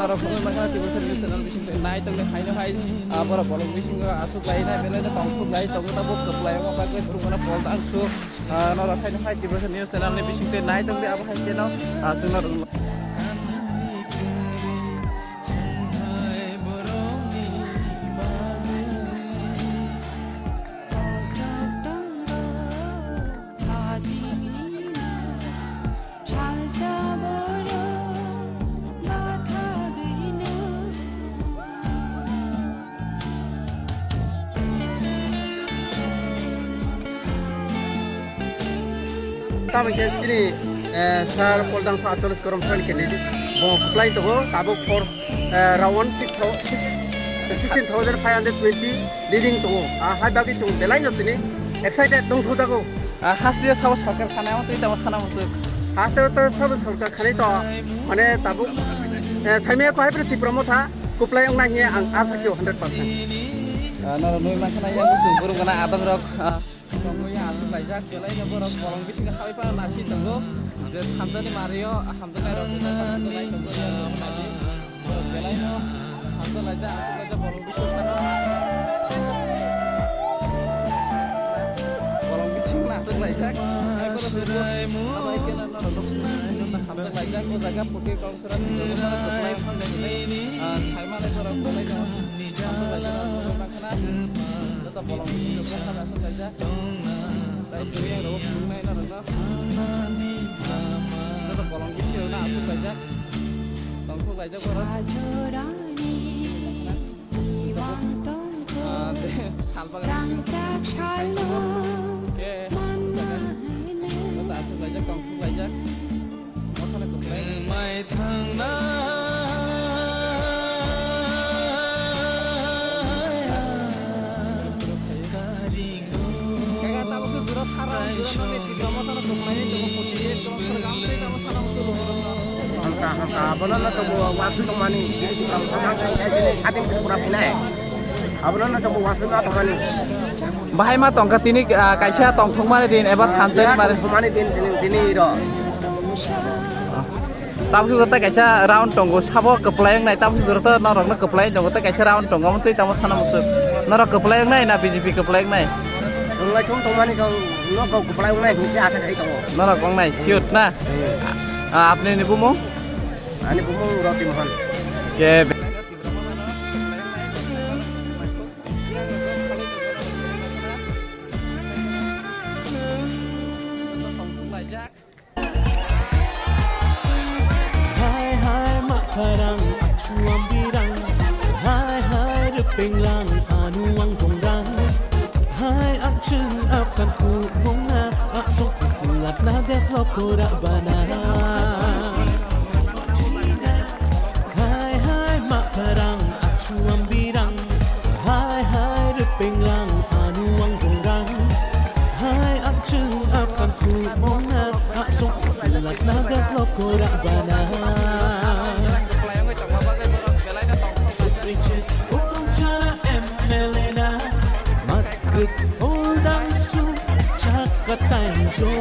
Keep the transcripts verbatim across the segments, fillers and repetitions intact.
Norok phunui mangkha Tiprasa News Channel bising twi nai tongdi haino hai, ah, borok bolong bisingo aswk lai nai belai no tongthok lai tongo tabuk kwplai wngma bagwi borok mano pol tang thuk, ah, norok haino hai Tiprasa News Channel ni bising twi nai tongdi abo hai khe no, ah, chwng norok Tamo khe chini, eh, sir Poltang sa acholis korom sani candidate bo kwplai tongo tabuk for, eh, round six thou-, six, sixteen thousand five hundred twenty leading tongo. Ah, hai bagwi chwng belai no tini excited nongthok jago. Ah, haste sabo sorkar khanai twi tamo sana musuk. Haste to sabo sorkar khanai to mane tabuk, eh, saimaya ko hai Tipra Motha kwplai wngnai hiya ang asa khe hundred percent. Ah, norok nui mankha na yang musuk burung gana adong rok. Ah. Tongwi aswk laijak, belai no borok bolong bisingo habwi phano nasi tongo. Je thansa ni mario, hamjaknai rok nai tongo, ya rok nai di. Borok belai no hamjak laijak, aswk laijak bolong bisingo phano. Bolong bisingo aswk laijak. Ai borok se bo, abai kena no rok no hamjak laijak, o jaga putir kong sera, ah, sai manai borok belai no hamjak laijak, borok no khana. Joto bolong bisingo phano aswk laijak. Tai suri ang rok phunuknai norokno. Joto bolong bisingo na aswk laijak. Tongthok laijak borok. Ah, de, sal bagan bisingo. Ke, joto aswk laijak, tongthok laijak. Mothano kwplai. Mai thangna. Kaka tabuk se jura thara, jura nang ni tikra mothano kwplai ni tongmo poti, tongmo sar gam tei tamo sana musu lugo. Hamka, hamka, abono no chobo wasui tongmani, chini tikra mothano ang khai khai chini sadin Tripura phinai. Abono no chobo wasui ma tongmani. Bahai ma tongkha tini, ah, kaisa tongthokmani din eba thansa ni mare. Tongthokmani din tini, tini ro. Tabuk tei kaisa round tongo, sabo kwplai wngnai, tabuk joto norokno kwplai tongo, tei kaisa round tongo, omo twi tamo sana muchuk. Norok kwplai wngnai na B J P kwplai wngnai? Wnglai thung tongmani song, no kok kwplai wngnai hinwi se asa khai tongo. Norok wngnai, sure na? Hmm. Ah, apni ni bumung? Ani bumung Roti Mohan. Ke be- Hai hai ma pharang achuam birang. Hai hai ripeng rang anu ang dong rang. Hai achung apsan ku mong na asok silat na develop kora bana. Hai hai ma pharang achuam birang. Hai hai ripeng rang anu ang dong rang. Hai achung apsan ku mong na asok silat na develop kora bana. Richard Urumchara M L A na mat grit oldang su chakatang jo.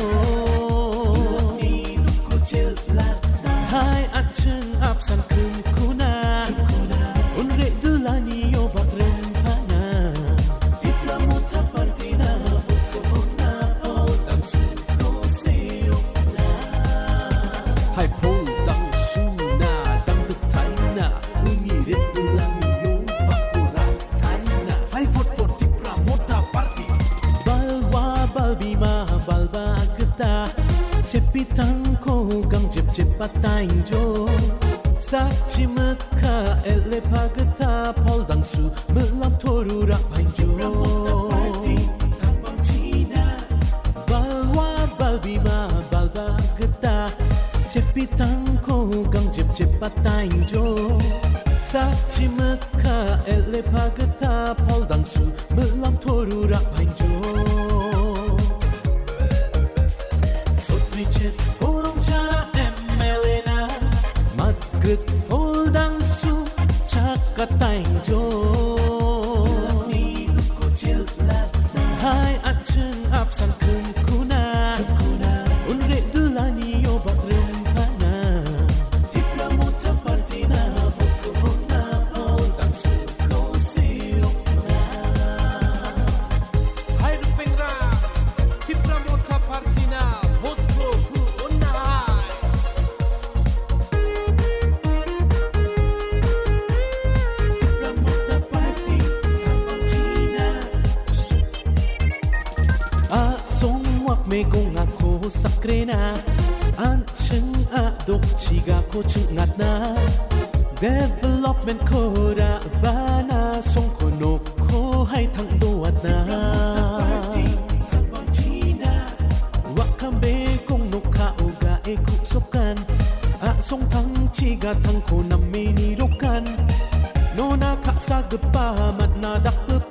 Hai achung apsan kung kuna. Unre dulani yo bak rung pana. Tipra Motha Party na buko na pau tang su ko se yo na. Hai pau tang su na tang tu thai na. Unre dulani yo bak ko ra thai na. Hai vote for Tipra Motha Party. Balwa balbima balba gita. Sepi tang ko gang jep jep patang jo. Sak chimwk Kha ele phagwtha phol dangsu mwlam thoru rak phainjo. Balwa balbima balba gwta sepi tangkho gang jep jep patainjo. Sakchi mwkha ele phagwtha phol dangsu mwlam thoru rak phainjo. Sotri chet korong chara M L A na mat Gwt phol dangsu chaka tainjo. Hai achung apsan khung khuna. Unre dulani yo bak rung phana. Tipra Motha Party na vote Na, an chwng a dok chiga ko chwng ngat na. Development ko ra bana song ko nok ko hai thang do wat na. Wa kam be kong nok kha o ga e kuk sok kan. A song thang chiga thang ko nam me ni rok kan. No na kha sa gpa mat na dak gpa.